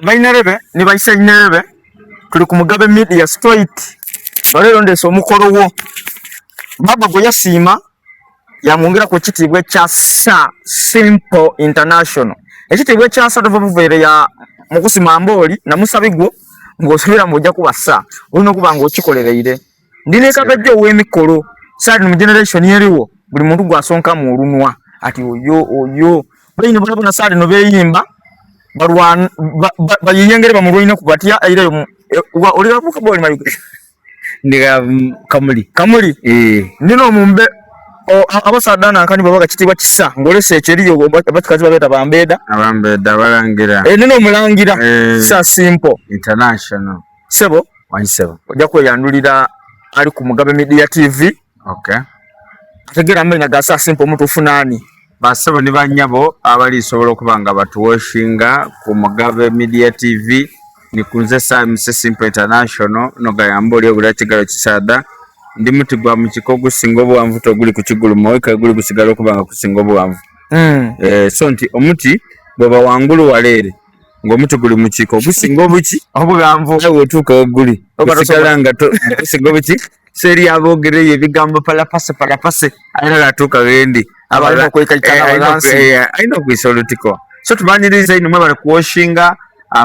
Bainarebe ni baisainarebe, tuli ku Mugabe Media Straight. Olwaleero ndeese omukolo wo baba gwe yasiima yamwongeraku ekitiibwa ekya Sir Simple International. Ekitiibwa ekya Sir tova buveere ya mukusima mbooli na musabi gwo ng'osuubira mbu ojja kuba Sir, olina okuba ng'okikolereire. Ndi ne Kabejja ow'emikolo Sir mu generation eriwo buli muntu gw'asonkamu olunwa ati oyo oyo baine bonabona Sir no beeyimba balwana bayiyengere bamulwaine ku batya aireyo oli gabuka boli mayuge Ndiga Kamuli. Kamuli. Eh. Ndino omumbe abasaadha nankani baba kitibwa kisa ngolese ekyeriyo abakazi babeta bambeda. Abambeda balangira. Eh, ndino omulangira. Eh. Sir Simple International. Sebo. Wansebo. Ojja kweyandulira ali ku Mugabe Media TV. Okay. Ategera amenya ga Sir Simple omutuufu nani? Basebo ni banyabo abalisobola okuba nga batuwoshinga ku Mugabe Media TV ni kunze Sir MC Simple International nogayamba oli ogula kigalo kisaada ndi muti gwa mukiko gusinga obuwanvu toguli ku kigulumo weka guli gusigala okuba nga kusinga obuwanvu. So nti omuti bweba wangulu waleere ng'omuti guli mu kiko gusinga obuki obuwanvu nawe otuuka weguli gusigala nga gusinga obuki. So eri aboogereyo ebigambo palapase palapase alina gatuuka wendi Abalina okwekaikana balansi. Alina okwisa olutiko. So tubaniriza ino mwebale kuwashinga,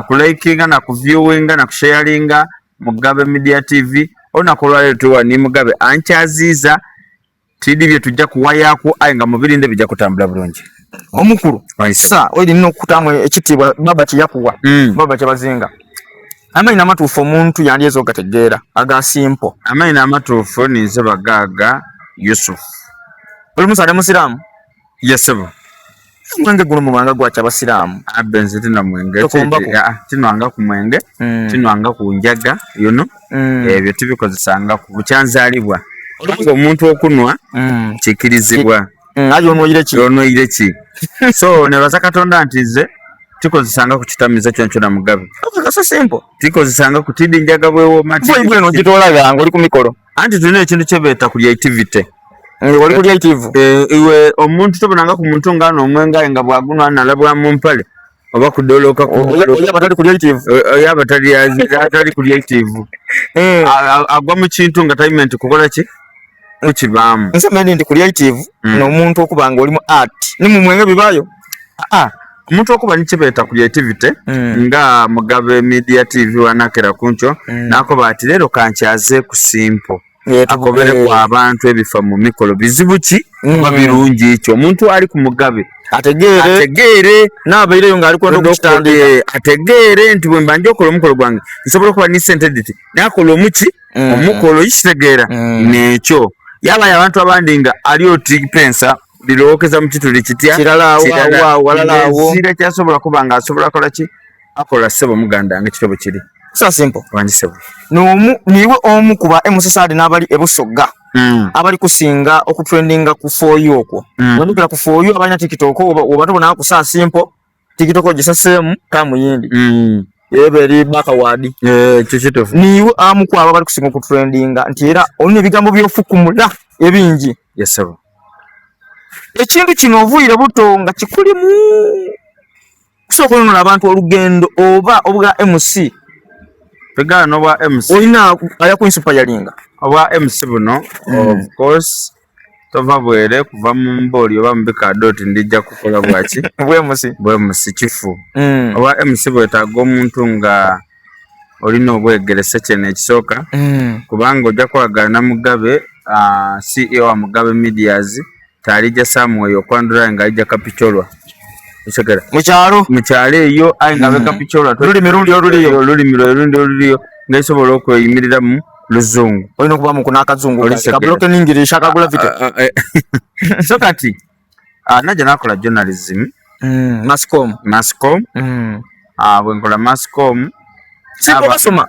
kulikinga na kuviewinga na kusharinga Mugabe Media TV. Olunaku olwaleero tuwa ni Mugabe ankyaziiza tidi bye tujja kuwayaku aye nga mubirinde bijja kutambula bulungi. Omukulu Waise. Sa oili nina okukutamu ekitiibwa baba kye yakuwa. Baba kyebazinga. Amaina amatuufu omuntu yandyeza ogategeera aga Simple. Amaina amatuufu ninze Bagaaga Yusuf. Oli musaadha musiraamu? Yesebo. Omwenge guno mubanga gwaki abasiraamu? Abe nze tina mwenge. Tokombako? Tinwanga ku mwenge, tinwanga ku njaga, you know. Ebyo tubikozesanga ku bukyanzaalibwa. Kubanga omuntu okunwa kikirizibwa. Aye onwoire ki? Onwoire ki? So nebaza Katonda nti nze tikozesanga ku kitamiza kyonkyona Mugabe. Okay, so simple. Tikozesanga ku tidi njaga bwewooma. Bwe bweno ogitoola gange oli ku mikolo. Anti tulina ekintu kye beeta creativity. Oli creative. Iwe omuntu tobonanga ku muntu nga n'omwenge aye nga bwagunwa nalabwa mu mpale oba kudoloka ku Oyo aba tali creative. Oyo aba tali creative. Agwa mu kintu nga talina nti kukola ki? Kukibaamu. Nze mmanyi nti creative n'omuntu okuba nga oli mu art. Ni mu mwenge bibaayo. Omuntu okuba ni kyebeeta creativity nga Mugabe Media TV wanakera ku nkyo n'akoba ati leero kankyaze ku Simple. Akobere ku abantu ebifa mu mikolo bizibu ki oba birungi ki omuntu ali ku Mugabe ategeere ategeere n'abaireyo ng'ali kwenda okukitandika ategeere nti bwe mba nja okola omukolo gwange nsobola okuba ni sente diti nakola omuki omukolo kitegeera n'ekyo yabayo abantu abandi nga ali oti pensa lirowokeza mu kituli kitya kirala awo walala awo zira kyasobola kuba nga asobola kola ki akola ssebo muganda nga ekitabo kiri Sir Simple. Wangi ssebo. N'omu niwe omu ku ba MC Sir n'abali e Busoga abali kusinga okutrendinga ku For You okwo. Wandukira ku For You abalina TikTok oba tobona ku Sir Simple TikTok ogisaseemu kamuyindi. Ebe eri backward. Ekyo kituufu. Niwe amu ku abo abali kusinga okutrendinga nti era olina ebigambo by'ofukumula ebingi. Yes ssebo. Ekintu kino ovuire buto nga kikulimu kusooka ononoola abantu olugendo oba obwa MC. Tugala n'obwa MC. Olina ayakuinsipayalinga. Obwa MC buno, of course, tova bwere kuva mu mbooli oba mu bikaado oti ndijja kukola bwaki? Bwa MC. Bwa MC kifu. Obwa MC bwetaaga omuntu nga olina obwegerese kyene ekisooka kubanga ojja kwagala na Mugabe, CEO wa Mugabe Medias talija Samuel okwandula nga alija Kapicholwa. Otegera? Mu kyalo? Mu kyalo eyo aye nga abe Kapicholwa Lulimi lundi oluliyo. Olulimi lwe lundi oluliyo nga isobola okweyimirira mu luzungu. Olina okuba mu n'akazungu Oli kale, segera. ka broken English aka gravity. So kati najja nakola journalism. Masscom. Masscom. Bwe nkola Masscom. Simple basoma.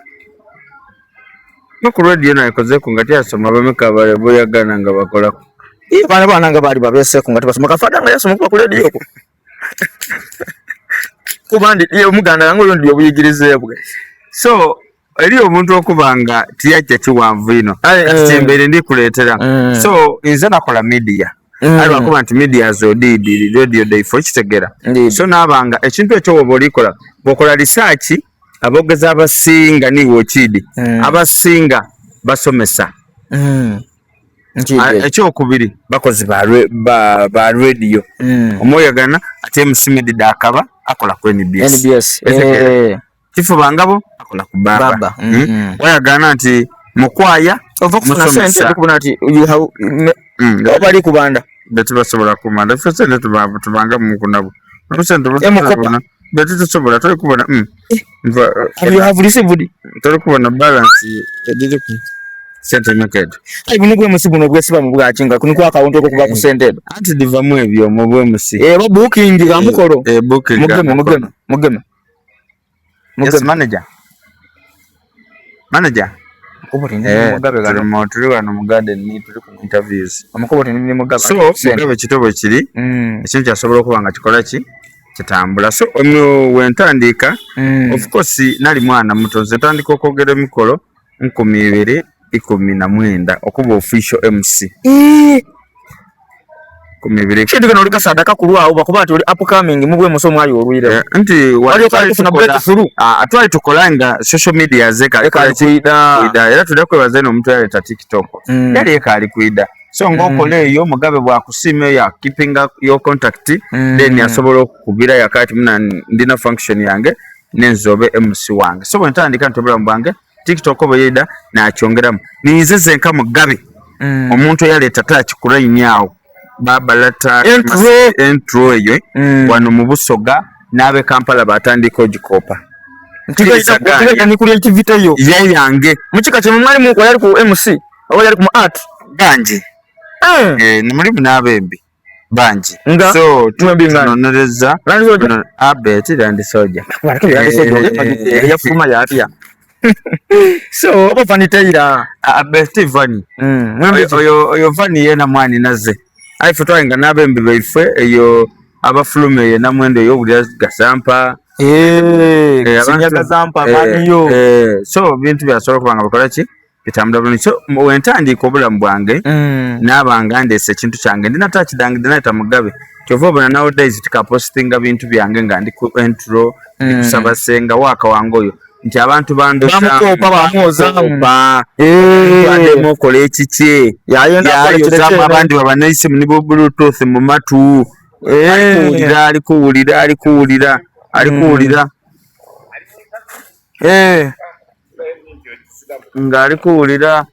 No ku radio nakozeeko nga tyasoma bameka bale boyagana nga bakolako. Iyo bana bana nga bali babeeseeko nga tebasoma kafada nga yasoma kuba ku radio okwo. Kuba ndi ye omuganda yange oyo ndi obuyigirize bwe. So eri omuntu okuba nga tiyajja kiwanvu ino. Kati kyembeere ndikuleetera. So nze nakola media. Aye lwakuba nti media zo diidi radio daife okitegera. So naaba nga ekintu ekyo woba olikola bwokola research abogezi abasinga niiwe okiidi abasinga basomesa. Ekyokubiri bakozi ba radio. Omwoyagana ate MC Medida akaba akola ku NBS. NBS. Eh. Kifuba ngabo akola ku baba. Baba. Wayagana nti mukwaya ova kufuna musomesa. Sente kubona nti you have oba ali kubanda. Beti basobola kumanda ffe sente tubanga mukunabo. Sente Emukopa. Beti tusobola toli kubona. And you have received. Toli kubona balance ediri ku sente naked. Ai buno gwe musi buno bwesiba mu bwaki nga kuno kwa account okuba ku sente edo. Anti divamu ebyo mu bwe musi. Eh ba booking ga mukolo. Eh booking. Mugeme mugeme mugeme. Yes manager. Manager. Mugabe gano. Tuli wano mu garden ni tuli ku interviews. Omukobo ni Mugabe. So Mugabe kitobo kiri. Ekintu kyasobola okuba nga kikola ki? Kitambula. So ono wentandika of course nali mwana muto nze ntandika okwogera emikolo 2019 okuba official MC. 2000. Kintu kino oli kasaada kakulwawo bakuba nti oli upcoming mu bwe musomo ali olwire. Nti wali kufuna breakthrough. Twali tukola nga social media zeka ekali kuida. Era tudde kwebaza eno omuntu yaleeta TikTok. Yali ekaali kuida. So ng'okola eyo Mugabe bw'akusiima eyo keeping up your contact then asobola okukubira yakati muna ndina function yange nenzobe MC wange. So bwe ntandika nti obulamu bwange TikTok bwe yida nakyongeramu. Ninze zenka Mugabe. Omuntu eyaleeta touch ku line awo babalata intro eyo wano mu Busoga n'abe Kampala batandika ogikopa. Ni creativity eyo. Ye yange. Mukika kye mwali mu yali ku MC oba yali ku art bangi. Mulimu n'abembi bangi. So tunonereza Abet Land Soldier. Yafuma yatya. So oba Vani Taylor. Abet Vani. Oyo Vani yena mwani naze. Aye ffe twalinga n'abembi baife eyo abafuluma eyo namwendo eyo obulira Gazampa. Gazampa baniyo. So bintu byasobola okuba nga bakola ki? Bitambula bulungi. So wentandika obulamu bwange naabanga ndeese ekintu kyange ndina touch dange ndinayita Mugabe. Kyova obona nowadays tikapostinga bintu byange nga ndi ku intro ndi kusaba senga waka wange oyo nti abantu bandosamukopa bamwozamu ademu okola ekiki yayozamu abandi babanaisimu ni bluetooth mu matu alikuwulira alikuwulira alikuwulira alikuwulira nga alikuwulira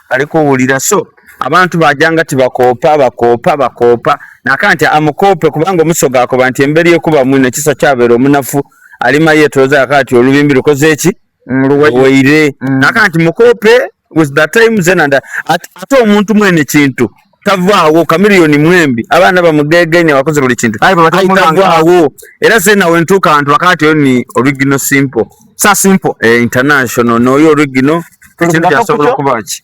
alikuwulira. So abantu bajanga tibakopa bakopa bakopa nakanti amukope kubanga omusoga akoba nti emberi ekuba mwine kisa kyabeera omunafu alima yeetooza akati olubimbi lukoze eki luweire nakanti mukope with the time zenanda ate omuntu mwene kintu tavaawo Chameleone mwembi abaana bamugegenya bakoze buli kintu tavaawo era zena wentuuka abantu bakati oyo ni original simple sa simple international n'oyo original ekintu kyasobola okuba ki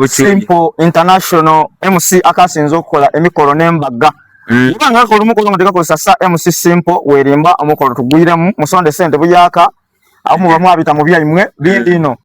Simple International MC akasinze okukola emikolo n'embaga. Kubanga akola omukolo nga tegakozesa sa MC Simple weerimba omukolo tugwiremu musonde sente buyaka awo muba mwabita mu byaimwe bindi ino.